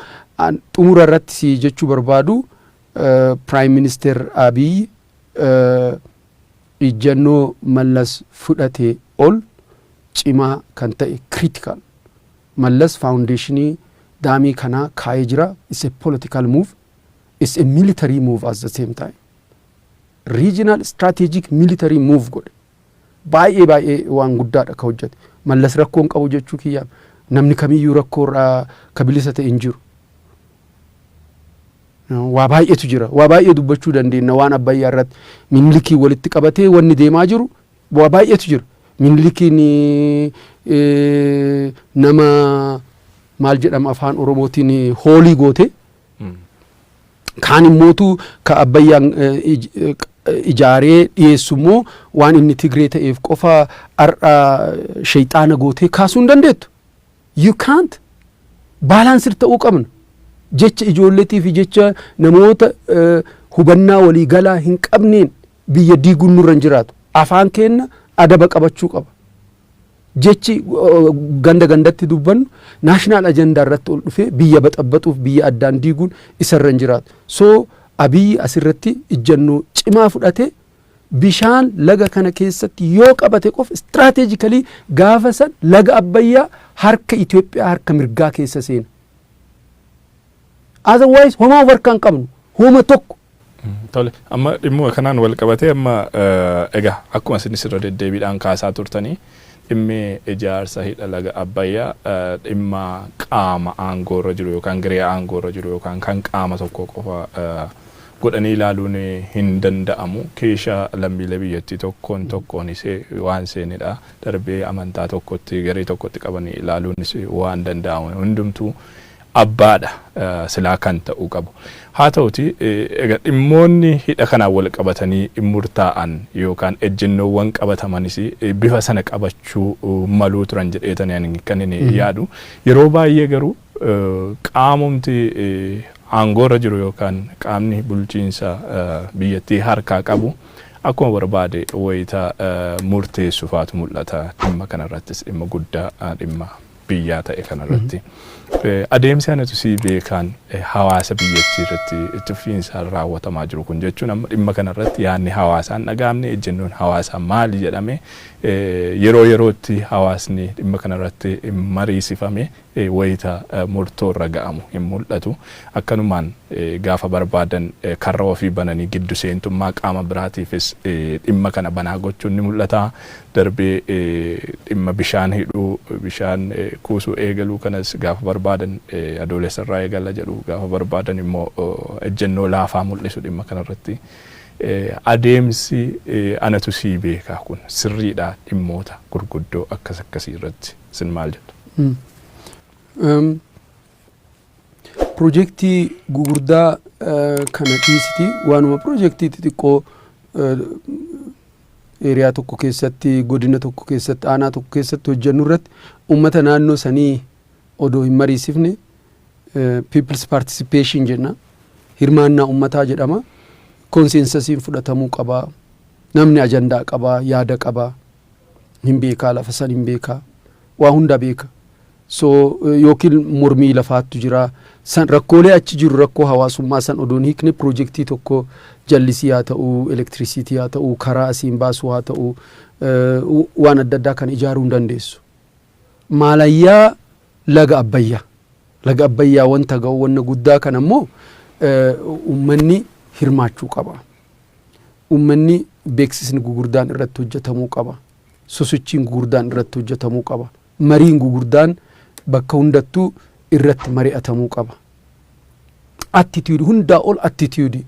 xumura irratti si jechuu barbaadu, Prime Minister Abiy ijjannoo Mallas fudhate ol cimaa kan ta'e, critical Mallas foundationii damii kanaa kaa'ee jira. It's a political move, it's a military move at the same time. Regional strategic military move godhe. Baay'ee baay'ee waan guddaadha ka hojjete. Mallas rakkoo hin qabu jechuu kiyyaaf, namni kamiyyuu rakkoo irraa ka bilisa ta'e hin jiru. Waa baay'eetu jira, waa baay'ee dubbachuu dandeenya. Waan Abbayyaa irratti Minilikii walitti qabatee wanni deemaa jiru waa baay'eetu jira. Minilikiin nama maal jedhama afaan Oromootiin hoolii goote, kaan immootu ka Abbayyaan ijaaree dhiyeessu immoo waan inni Tigree ta'eef qofa har'a shayxaana gootee kaasuu hin dandeettu. You can't. Balanced ta'uu qabna. Jecha ijoolleetii fi jecha namoota hubannaa waliigalaa hin qabneen biyya diiguun nurra hin jiraatu. Afaan keenna adaba qabachuu qaba. Jechi ganda gandatti dubbannu national agenda irratti ol dhufee biyya baxabbaxuuf biyya addaan diiguun isarra hin jiraatu. So Abiyyi asirratti ijjannoo cimaa fudhate. Bishaan laga kana keessatti yoo qabate qofa strategically gaafa san laga Abbayyaa harka Itoophiyaa harka mirgaa keessa seena. Otherwise homaa of harkaa hin qabnu, homa tokko. Tole, amma dhimma kanaan wal qabatee, amma egaa akkuma isinis irra deddeebiidhaan kaasaa turtanii, dhimmi ijaarsa hidha laga Abbayyaa dhimma qaama aangoorra jiru yookaan garee aangoorra jiru yookaan kan qaama tokko qofa godhanii ilaaluun hin danda'amu. Keesha lammiilee biyyattii tokkoon tokkoonis waan seenidha. Darbee amantaa tokkotti, garee tokkotti qabanii ilaaluunis waan danda'amu. Hundumtuu abbaadha silaa kan ta'uu qabu. Haa ta'uti egaa dhimmoonni hidha kanaan wal qabatanii murtaa'an yookaan ejjennoowwan qabatamanis bifa sana qabachuu maluu turan jedheetanii kan inni yaadu. Yeroo baay'ee garuu qaamumti aangoorra jiru yookaan qaamni bulchiinsa biyyattii harkaa qabu akkuma barbaade wayita murteessu faatu mul'ata. Dhimma kanarrattis dhimma guddaa, dhimma biyyaa ta'e kanarratti. Adeemsi anatu si beekaan hawaasa biyyattii irratti itti fufiinsaan raawwatamaa jiru kun, jechuun amma dhimma kanarratti yaadni hawaasaan dhagaamne, ejjennoon hawaasaa maali jedhame yeroo yerootti hawaasni dhimma kanarratti mariisifame wayita murtoo irra ga'amu hin mul'atu. Akkanumaan gaafa barbaadan karra ofii bananii giddu seentummaa qaama biraatiifis dhimma kana banaa gochuun ni mul'ata. Darbee dhimma bishaan hidhuu, bishaan kuusuu eegaluu kanas gaafa barbaadan Adoolessa irraa eegala jedhu, gaafa barbaadan immoo ejjennoo laafaa mul'isu dhimma kanarratti. Adeemsi anatu sii beekaa kun sirriidha dhimmoota gurguddoo akkas akkasii irratti isin maal jettu? Piroojeektii gugurdaa kana dhiisiti, waanuma piroojeektii xixiqqoo area tokko keessatti, godina tokko keessatti, aanaa tokko keessatti hojjennu irratti uummata naannoo sanii odoo hin mariisifne, people's participation jenna, hirmaannaa uummataa jedhama, consensusiin fudhatamuu qabaa. Namni ajandaa qabaa, yaada qabaa, hin beekaa, lafa san hin beekaa, waa hunda beeka. So yookiin mormii lafaattu jira, san rakkoolee achi jiru, rakkoo hawaasummaa san odoon hiikne piroojeektii tokko, jallisii haa ta'u, elektirisiitii haa ta'u, karaa asiin baasuu haa ta'u, waan adda addaa kan ijaaruu hin dandeessu. Maalayyaa laga Abbayyaa. Laga Abbayyaa wanta ga'u, wanna guddaa kana immoo uummanni hirmaachuu qaba. Uummanni beeksisni gugurdaan irratti hojjetamuu qaba. Sosochiin gugurdaan irratti hojjetamuu qaba. Mariin gugurdaan bakka hundattuu irratti mari'atamuu qaba. Attitude, hundaa ol attitude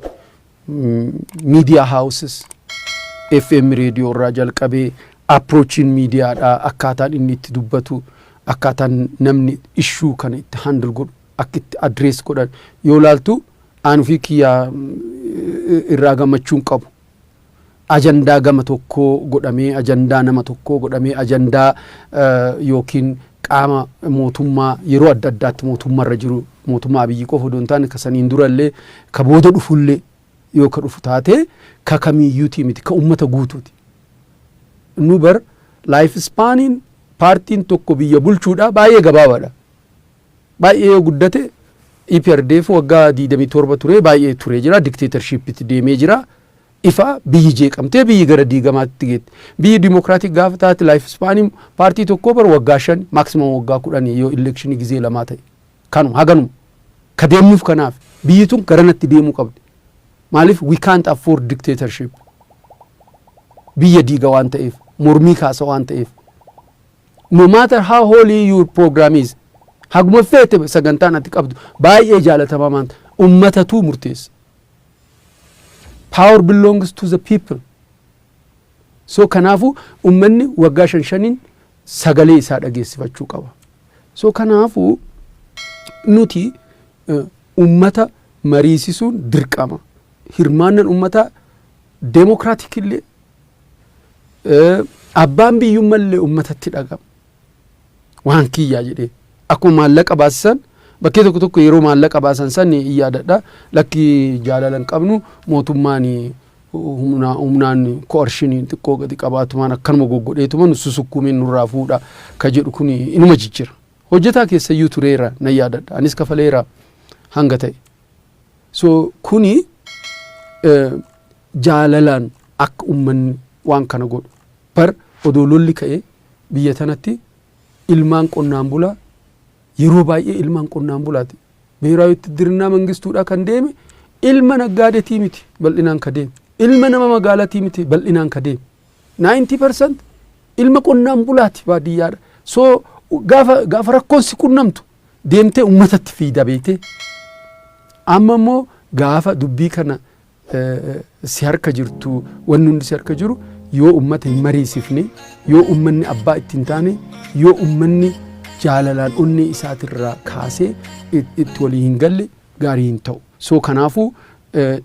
media houses, FM reediyoo irraa jalqabee, approachiin miidiyaadhaa, akkaataan inni itti dubbatu, akkaataan namni issue kana itti handle godhu, akka itti address godhan yoo laaltu, aan ofii kiyyaa irraa gammachuun qabu. Ajandaa gama tokkoo godhamee, ajandaa nama tokkoo godhamee, ajandaa yookiin qaama mootummaa yeroo adda addaatti mootummaarra jiru, mootummaa Abiyyi qofa odoo hin taane, ka saniin durallee, ka booda dhufullee yoo ka dhufu taate, ka kamiiyyuutii miti, ka ummata guutuuti. Nu bar life spaniin paartiin tokko biyya bulchuudha baay'ee gabaabaadha. Baay'ee yoo guddate EPRDF waggaa 27 ture, baay'ee turee jira, dictatorshipitti deemee jira. Ifa biyyi jeeqamtee biyyi gara diigamaatti geette. Biyyi democratic gaafa taate life spaniin paartii tokkoo bar waggaa 5, maximum waggaa 10 yoo electionii gizee lamaa ta'e. Kanuma haganuma. Ka deemuuf kanaaf biyyi tun garanatti deemuu qabdi. Maaliif? We can't afford dictatorship. Biyya diiga waan ta'eef, mormii kaasa waan ta'eef. No matter how holy your program is, haguma feete sagantaan ati qabdu baay'ee jaalatamaa maanta, ummatatu murteessa. Power belongs to the people. So kanaafu ummanni waggaa shan shaniin sagalee isaa dhageessifachuu qaba. So kanaafu nuti ummata mariisisuun dirqama. Hirmaannan ummataa democratic illee, abbaan biyyummallee ummatatti dhagama. Waan kiyyaa jedhee akkuma maallaqa baasisan, bakkee tokko tokko yeroo maallaqa baasan san hin yaadadha. Lakki, jaalala hin qabnu, mootummaan humnaan coercioniin xiqqoo gadi qabaatumaan akkanuma goggodheetuma nu susukkuumeen nurraa fuudha ka jedhu kun inuma jijjira. Hojjetaa keessayyuu tureera, nan yaadadha. Anis kafaleera hanga ta'e. So kuni jaalalaan akka ummanni waan kana godhu bar odoo lolli ka'ee biyya tanatti ilmaan qonnaan bulaa, yeroo baay'ee ilmaan qonnaan bulaati. ብሔራዊ ውትድርና መንግስቱudha kan deeme ilma naggaadetii miti bal'inaan ka deeme, ilma nama magaalatii miti bal'inaan ka deeme, 90% ilma qonnaan bulaati baadiyyaadha. So gaafa rakkoon si qunnamtu deemtee ummatatti fiida beektee. Amma immoo gaafa dubbii kana si harka jirtu, wanni hundi si harka jiru, yoo ummata hin mariisifne, yoo ummanni abbaa itti hin taane, yoo ummanni jaalalaan onnee isaatirraa kaasee itti walii hin galle, gaarii hin ta'u. So kanaafuu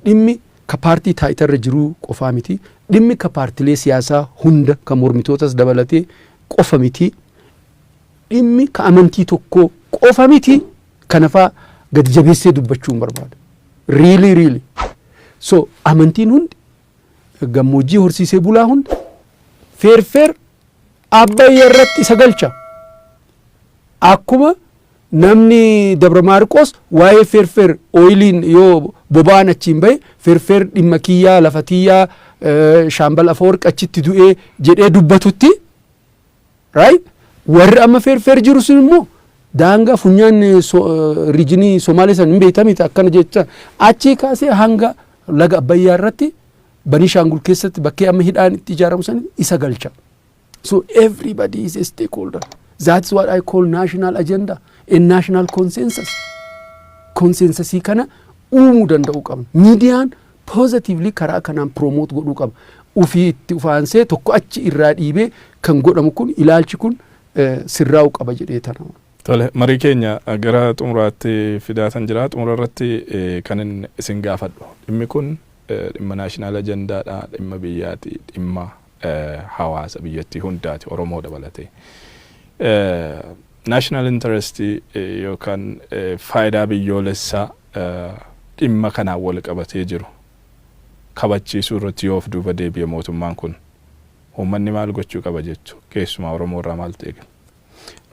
dhimmi ka paartii taayitarra jiruu qofaa miti. Dhimmi ka paartilee siyaasaa hunda, ka mormitootas dabalatee qofa miti. Dhimmi ka amantii tokkoo qofa miti. Kanafaa gadi jabeessee dubbachuu hin barbaadu. Really, really. So amantiin hundi, gammoojjii horsiisee bulaa hunda feerfeer Abbayya irratti isa galcha. Akkuma namni Dabra Maarqos waa'ee Feerfeer oiliin yoo boba'an achiin bahe, Feerfeer dhimma kiyyaa, lafa tiyyaa, Shaambal Afawarq achitti du'ee jedhee dubbatutti, right, warri amma Feerfeer jiru sun immoo daangaa funyaan regionii Somaalee san hin beektamiti. Akkana jecha achii kaasee hanga laga Abbayyaa irratti Banishaangul keessatti bakkee amma hidhaan itti ijaaramu san isa galcha. So everybody is a stakeholder. That's what I call national agenda and national consensus. Consensusii kana uumuu danda'uu qabna. Miidiyaan positively karaa kanaan promote godhuu qaba. Ufii itti ufaansee tokko achi irraa dhiibee kan godhamu kun, ilaalchi kun sirraa'uu qaba jedhee tana. Tole, marii keenya gara xumuraatti fidaatan jira. Xumura irratti kan inni isin gaafadhu, dhimmi kun dhimma national agendaadha, dhimma biyyaati, dhimma hawaasa biyyattii hundaati, Oromoo dabalatee. National interest yookaan faayidaa biyyoolessaa dhimma kanaan wal qabatee jiru kabachiisuu irratti yoo of duuba deebi'e mootummaan kun, uummanni maal gochuu qaba jechu? Keessumaa Oromoo irraa maaltu eegama?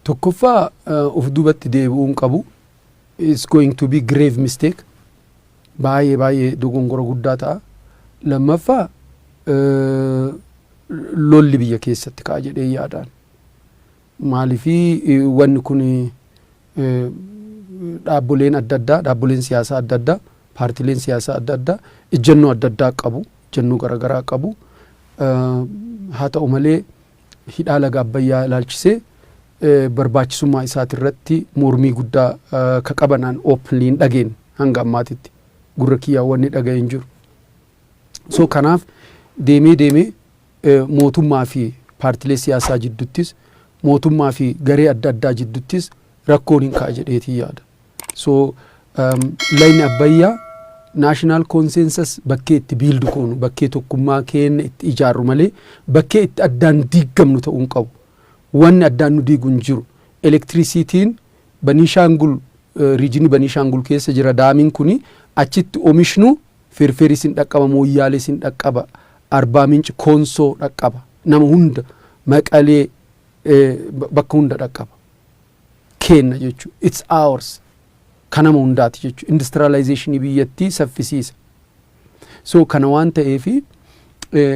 Tokkoffaa, of duubatti deebi'uun qabu. It's going to be grave mistake. Baay'ee baay'ee dogongora guddaa ta'a. Lammaffaa, lolli biyya keessatti ka'a jedhee yaadaan. Maaliifii, wanni kun dhaabboleen adda addaa, dhaabboleen siyaasaa adda addaa, paartileen siyaasaa adda addaa ejjennoo adda addaa qabu, ejjennoo garaagaraa qabu. Haa ta'u malee, hidhaa laga Abbayyaa ilaalchisee barbaachisummaa isaati irratti mormii guddaa ka qabanaan openly hin dhageen. Hanga ammaatitti gurra kiyyaa wanni dhaga'e hin jiru. So kanaaf deemee deemee mootummaa fi paartilee siyaasaa jidduttis, mootummaa fi garee adda addaa jidduttis rakkoon hin ka'a jedheetii yaada. So lagni Abbayyaa national consensus bakkee itti build goonu, bakkee tokkummaa keenya itti ijaarru malee bakkee itti addaan diigamnu ta'uu hin qabu. Wanni addaan nu diigu hin jiru. Elektirisiitiin Baniishaangul, regionii Baniishaangul keessa jira damiin kuni. Achitti oomishnu Feerferis hin dhaqqaba, Mooyyaalees hin dhaqqaba, Arbaa Minci, Koonsoo dhaqqaba, nama hunda, Maqalee, bakka hunda dhaqqaba. Kenna jechuudha. It's ours. Kan nama hundaati jechuudha. Industrializationii biyyattii saffisiisa. So kana waan ta'eefi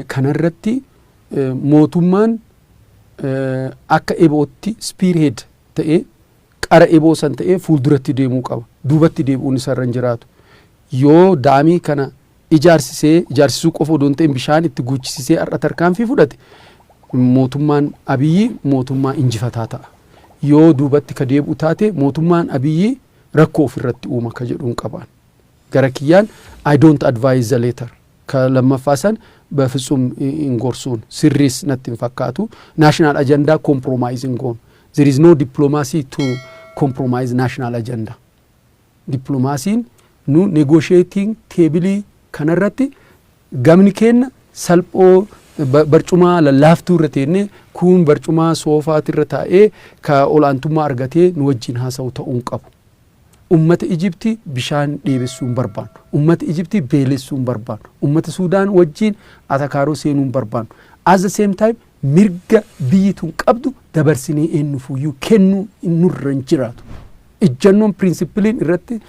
kanarratti mootummaan akka ebootti spearhead ta'ee, qara eboo san ta'ee fuulduratti deemuu qaba. Duubatti deebi'uun isarra hin jiraatu. Yoo damii kana ijaarsisee, ijaarsisuu qofa odoo hin ta'in bishaan itti guuchisisee har'a tarkaanfii fudhate, mootummaan Abiyyi mootummaa injifataa ta'a. Yoo duubatti ka deebi'u taate, mootummaan Abiyyi rakkoo ofirratti uuma ka jedhuun qabaan. Gara kiyyaan I don't advise the latter. Ka lammaffaa san በፍጹም hin gorsuun, sirriis natti hin fakkaatu. National agenda compromise hin goonu. There is no diplomacy to compromise national agenda. Diplomaasiin nu negotiating tableii kanarratti gamni kenna salphoo barcumaa lallaaftuu irra teennee, kun barcumaa soofaati irra taa'ee ka olaantummaa argatee nu wajjin haasa'u ta'uu hin qabu. Ummata Ijiptii bishaan dheebessuu hin barbaannu. Ummata Ijiptii beelessuu hin barbaannu. Ummata Suudaan wajjin atakaaroo seenuu hin barbaannu. At the same time, mirga biyyi tun qabdu dabarsinee eenyufuyyuu kennuu nurra hin jiraatu. Ejjannoon principleiin irratti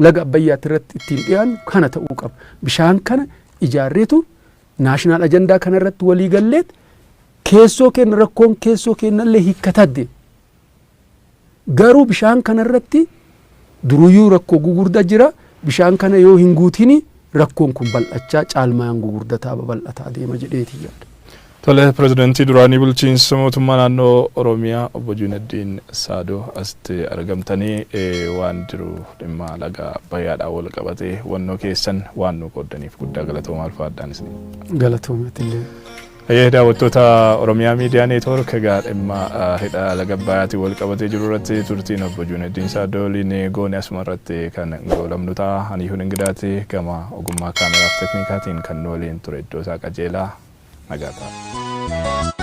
laga Abbayyaatti irratti ittiin dhiyaannu kana ta'uu qaba. Bishaan kana ijaarreetu national agenda kana irratti walii galleet keessoo keenya, rakkoon keessoo keenyallee hiikkataa deema. Garuu bishaan kana irratti duruyyuu rakkoo gugurdaa jira. Bishaan kana yoo hin guutini, rakkoon kun bal'achaa, caalmaan gugurdataa babal'ataa deema jedheeti yaada. Tole, pirezidaantii duraanii bulchiinsa mootummaa naannoo Oromiyaa obbo Juunaddiin Saadoo, asitti argamtanii waan jiru dhimma laga Abbayyaadhaan wal qabatee hubannoo keessan waan nu qooddaniif guddaa galatoomaa, ulfaadhaan isin. Galatoomatillee. Ayyee, daawwattoota Oromiyaa Miidiyaa Neetwoork, egaa dhimma hidha laga Abbayyaatiin wal qabatee jiru irratti turtiin obbo Juunaddiin Saadoo waliin goone asuma irratti kan goolabnu ta'a. Ani Hun Ingidaati, gama ogummaa kaameraaf teknikaatiin kan nu waliin ture iddoo isaa qajeelaa, nagaa ta'a.